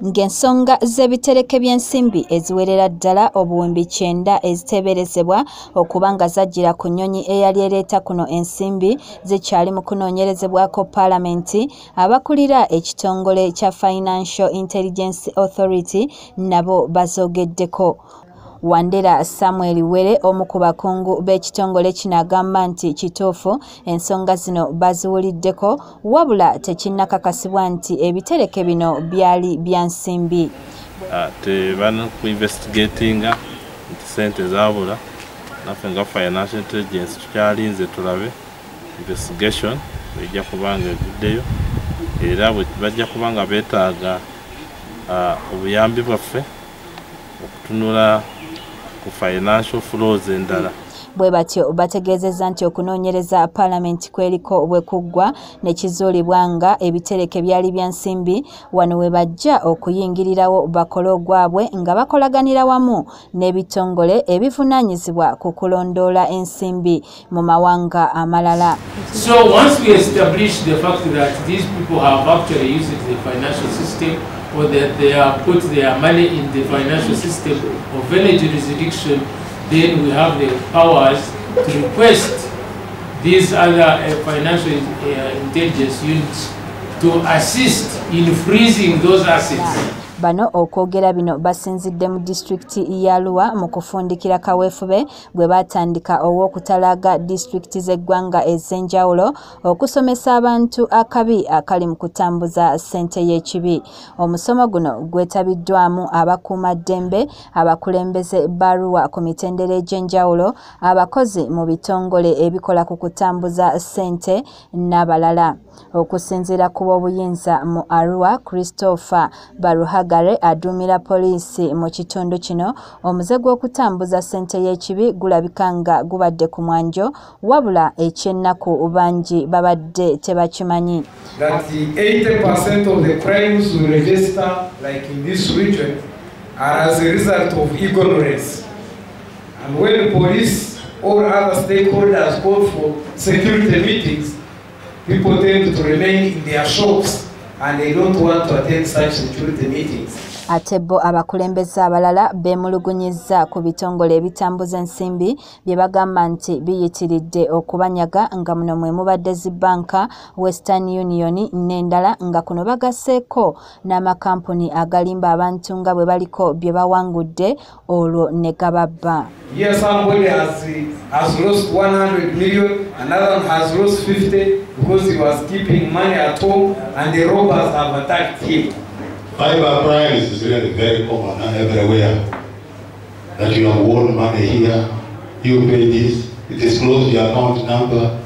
Ng'ensonga z'ebitereke by'ensimbi eziwerera ddala obuwumbi 90 eziteeberezebwa okuba nga zajjira ku nnyonyi eyali ereeta kuno ensimbi zikyali mu kunoonyerezebwako Paalamenti, abakulira ekitongole kya Financial Intelligence Authority nabo bazoogeddeko. Wandera Samuel Were, omu ku bakungu b'ekitongole kino, agamba nti kituufu ensonga zino baziwuliddeko, wabula tekinnakakasibwa nti ebitereke bino byali bya nsimbi. Tebana ku investigatinga nti sente zabula. Naffe nga Financial Intelligence tukyalinze tulabe investigation ejja kubanga evuddeyo, era bajja kubanga beetaaga obuyambi bwaffe okutunula ku financial flows endala. Bwe batyo bategeezezza nti okunoonyereza Paalamenti kweriko bwe kuggwa ne kizuulibwa nga ebitereke byali bya nsimbi, wano we bajja okuyingirirawo bakole ogwabwe nga bakolaganira wamu n'ebitongole ebivunaanyizibwa ku kulondoola ensimbi mu mawanga amalala. So once we establish the fact that these people have actually used the financial system or that they have put their money in the financial system of any jurisdiction, then we have the powers to request these other financial intelligence units to assist in freezing those assets. Bano okwogera bino basinzidde mu disitulikiti ya Arua mu kufundikira kaweefube gwe batandika ow'okutalaaga disitulikiti z'eggwanga ez'enjawulo okusomesa abantu akabi akali mu kutambuza ssente y'ekibi. Omusomo guno gwetabiddwamu abakuumaddembe, abakulembeze ba Arua ku mitendera egy'enjawulo, abakozi mu bitongole ebikola ku kutambuza ssente n'abalala. Okusinziira ku b'obuyinza mu Arua, Christopher Baruhagare aduumira poliisi mu kitundu kino, omuze gw'okutambuza ssente y'ekibi gulabika nga gubadde ku mwanjo, wabula ekyennaku bangi babadde tebakimanyi. That the 80% of the crimes we register, like in this region, are as a result of ignorance. And when police or other stakeholders call for security meetings, people tend to remain in their shops and they don't want to attend such security meetings. Ate bo abakulembeze abalala beemulugunyizza ku bitongole ebitambuza ensimbi bye bagamba nti biyitiridde okubanyaga, nga muno mwe mubadde zi banka, Western Union n'endala, nga kuno bagasseeko n'amakampuni agalimba abantu nga bwe baliko bye bawangudde olwo ne gababba. Here somebody has lost 100 million, another one has lost 50 because he was keeping money at home and the robbers have attacked him. Cyber crime is really very common everywhere. That you have won money here, you pay this, it discloses your account number.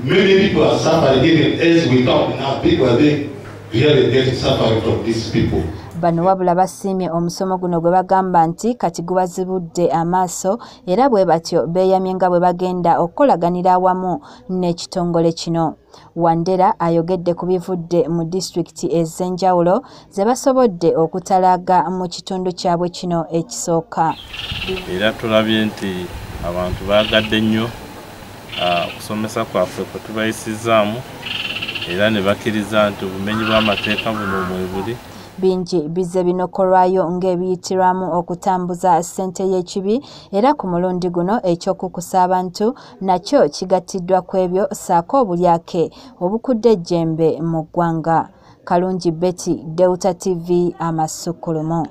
Many people are suffering, even as we talk now, people are being really getting suffering from these people. Bano wabula basiimye omusomo guno gwe bagamba nti kati gubazibudde amaaso, era bwe batyo beeyamye nga bwe bagenda okukolaganira awamu n'ekitongole kino. Wandera ayogedde ku bivudde mu disitulikiti ez'enjawulo ze basobodde okutalaaga mu kitundu kyabwe kino ekisooka. Era tulabye nti abantu baagadde nnyo okusomesa kwaffe kwe tubayisizaamu, era ne bakkiriza nti obumenyi bw'amateeka buno mwe buli. Bingi bizze binokolwayo ng'ebiyitirwamu okutambuza ssente y'ekibi, era ku mulundi guno ekyokukusa abantu nakyo kigattiddwa ku ebyo ssaako obulyake obukudde ejjembe mu ggwanga. Kalungi Betty, Delta TV, amasukkulumu.